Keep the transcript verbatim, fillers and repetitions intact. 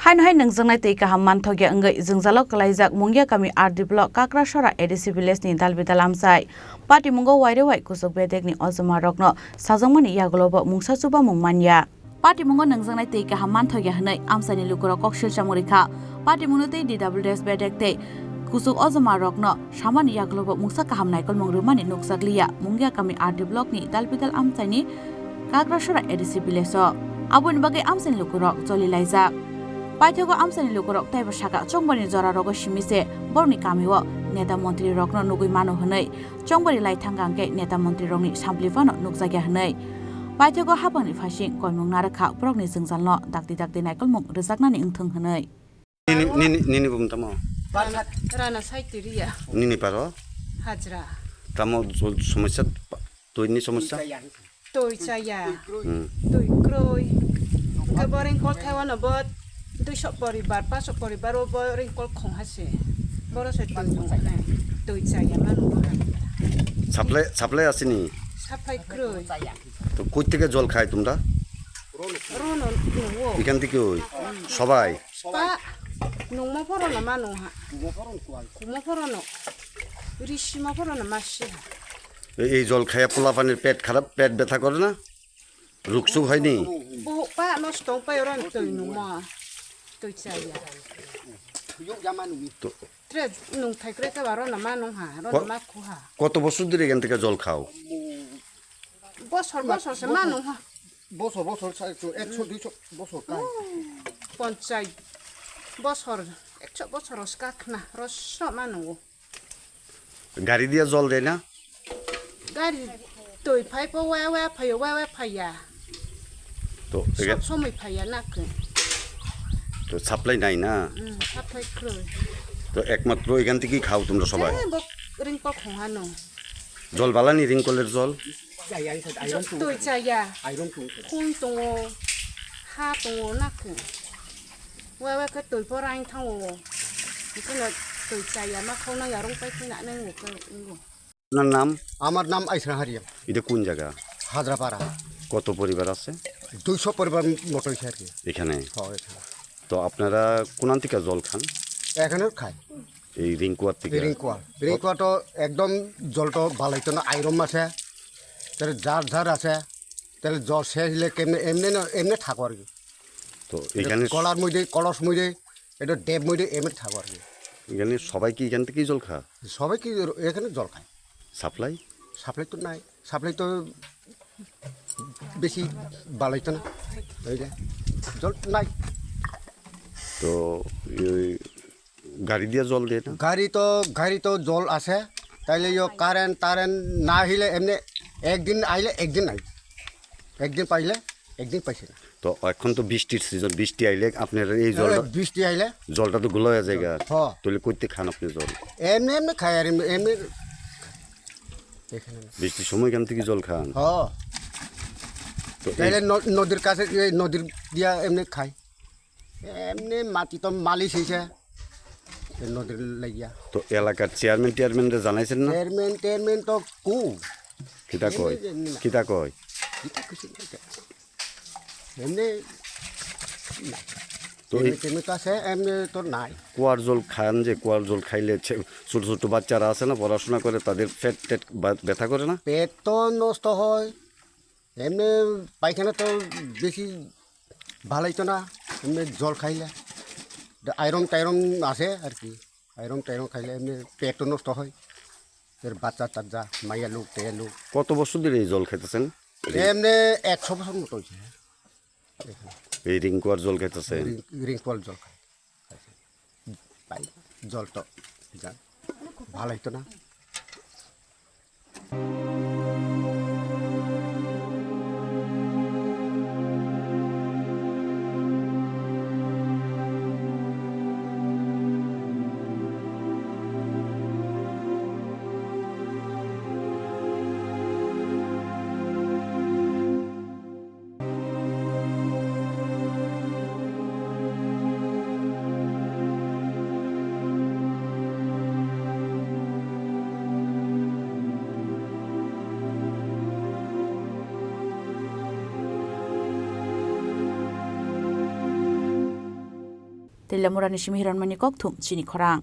Haino hai nungjaknai twi kaham manthokya wngwi jwngjalo kwlaijak Mungia kami R D block Kakrasora A D C village ni dalbidal amchai. Patimungo waire wai kuchuk bedekni ojoma rokno sajwkmani yagulobo mungsa chubamung manya. Patimungo nungjaknai twi kaham manthokya hwnwi amchaini lukurok koksil chamung rikha. Patimungno tei D W D S bedek tei kuchuk ojoma rokno samani yagulobo mungsa kaham naikolmung rwmani nukjakliya Mungia kami R D block ni dalbidal amchaini Kakrasora A D C village o. Aboni bagwi amchaini lukurok choli laijak. Paithago amchaini lukurok teibo saka chongbani jora rogo simi se borokni kamio neta montri rokno nugwi mano hwnwi chongbari lai thangkha hwnkhe neta montri rokni sampli phano nukjakya hwnwi. Paithago haphangni phaising koimung narwkha borokni jwngjalno dakti dakti naikolmung rwjaknani wngthung hwnwi. Nini, nini, nini bum tamo? Rana, Rana Saitiriya. Nini paro? Hajra. Tamo somosya, twi ni somosya? Twi chaya. Hmm. Twi kroi. Hwnkhe bo ringkol thaiwano bo duiso poribar, paso poribar o bo ringkol khongha se. Boro se twi nung khe twi chaya manu. Supply, supply asini? Supply kroi. To koi theke jol khai tumra? Rono nuwo. Ikan theke oi. Sobai. Pa, nungma phorono ma nungha. Kumo phorono. Risima phorono ma siha. Ei, ei jol khaya pola panir pet kharap, pet betha kore na? Ruksuk hoyni? Bo pa nosto wng pai oro twi nungma. Twi chaya. To. Tre nung thai kre ka baro na ma nungha, ro na ma khuha. Koto bosor dhori ekan theke jol khao? Bosor, bosor se ma nungha. Bosor, bosor sa ekso, ekso, duiso bosor kai. Ponchai bosor, ekso bosor os ka khna, rosso ma nungo. Gari dia jol de na? Gari twi phai po wa wa phai wa wa phai ya. To, sob somoi phai ya na khe. To supply nai na? Hmm, supply kroi. To ekmatro ekan theke khao tumra sobai? Eh, bo ringkol khongha no. Jol balani ringkoler jol? Twi chaya. Khun tongo, ha tongo na khe. Wa wa khe twi porang thango. Bikino twi chaya ma khau na yarung pai khina nang ngo khe ngo. আপনার নাম? আমার নাম আইসরা হারিয়াম। এটা কোন জায়গা? হাজরাপাড়া। কত পরিবার আছে? দুইশো পরিবার মতো হয়েছে আর কি। এখানে? হ্যাঁ, এখানে। তো আপনারা কোন থেকে জল খান? এখানেও খাই। এই রিংকুয়ার থেকে? রিংকুয়া। রিংকুয়া তো একদম জল তো ভালোই তো না, আয়রন আছে, তাহলে জার জার আছে, তাহলে জল শেষ হলে কেমনে, এমনি না, এমনি থাকো আর কি। তো এখানে কলার মধ্যে, কলস মধ্যে, এটা ডেব মধ্যে এমনি থাকো আর কি। এখানে সবাই কি এখান থেকেই জল খায়? সবাই কি এখানে জল খায়। সাপ্লাই? সাপ্লাই তো নাই, সাপ্লাই তো বেশি বালাইতো না, এই যে জল নাই। তো এই গাড়ি দিয়ে জল দেয় না? গাড়ি তো, গাড়ি তো জল আছে, তাইলে ইয়ো কারেন্ট টারেন্ট না হইলে এমনি একদিন আইলে একদিন নাই, একদিন পাইলে একদিন পাইছে না। তো এখন তো বৃষ্টির সিজন, বৃষ্টি আইলে আপনার এই জলটা, বৃষ্টি আইলে জলটা তো ঘোলা হয়ে যায় গা। হ। তাহলে কইতে খান আপনি জল? এমনি এমনি খাই আর এমনি, এমনি এখানে না। বৃষ্টির সময় এখান থেকে জল খান? হ। তো এই তাইলে ন-, নদীর কাছে, এই নদীর দিয়া এমনি খাই, এমনি মাটি তো মালিশ হয়েছে এই নদীর লাগিয়া। তো এলাকার চেয়ারম্যান টেয়ারম্যানরা জানাইছেন না? চেয়ারম্যান টেয়ারম্যান তো কু? কিতা কয়? এমনি না। কিতা কয়? কিতা কিছু নাই তো। এমনি না। তো এই এমনি তেমনি তো আছে, এমনি তো নাই। কুয়ার জল খান যে, কুয়ার জল খাইলে ছে-, ছোট ছোট বাচ্চারা আছে না, পড়াশোনা করে, তাদের পেট টেট বা-, ব্যথা করে না? পেট তো নষ্ট হয়, এমনি পায়খানা তো বেশি ভালো হইতো না, এমনি জল খাইলে। আয়রন টায়রন আছে আর কি, আয়রন টায়রন খাইলে এমনি পেট তো নষ্ট হয়। এর বাচ্চা টাচ্চা, মাইয়া লোক, টেয়া লোক। কত বছর ধরে এই জল খাইতেছেন? এমনি একশো বছর মতো হয়েছে। এই রিংকুয়ার জল খাইতেছেন? রিং-, রিংকুয়ার জল খাই। পাই, জল তো যা, ভালো হইতো না। Teliamura ni simi Hiranmani Kokthum chini khorang.